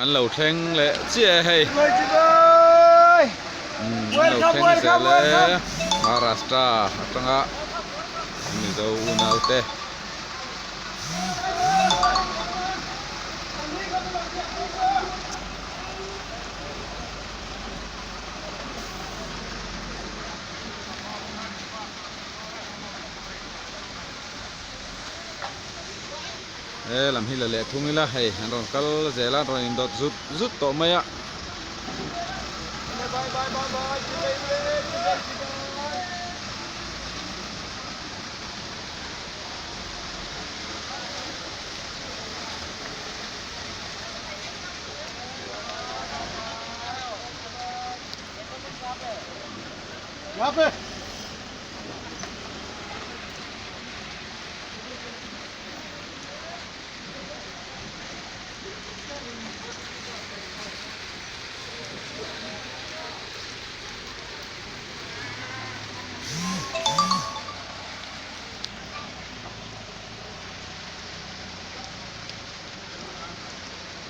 An lo thleng leh chiah e hei. An lo thleng zel e. Maharashtra atanga Mizo unaute. He lam hi la leh thung ila hei an rawn kal zel a an rawn indawt zut zut tawh mai a.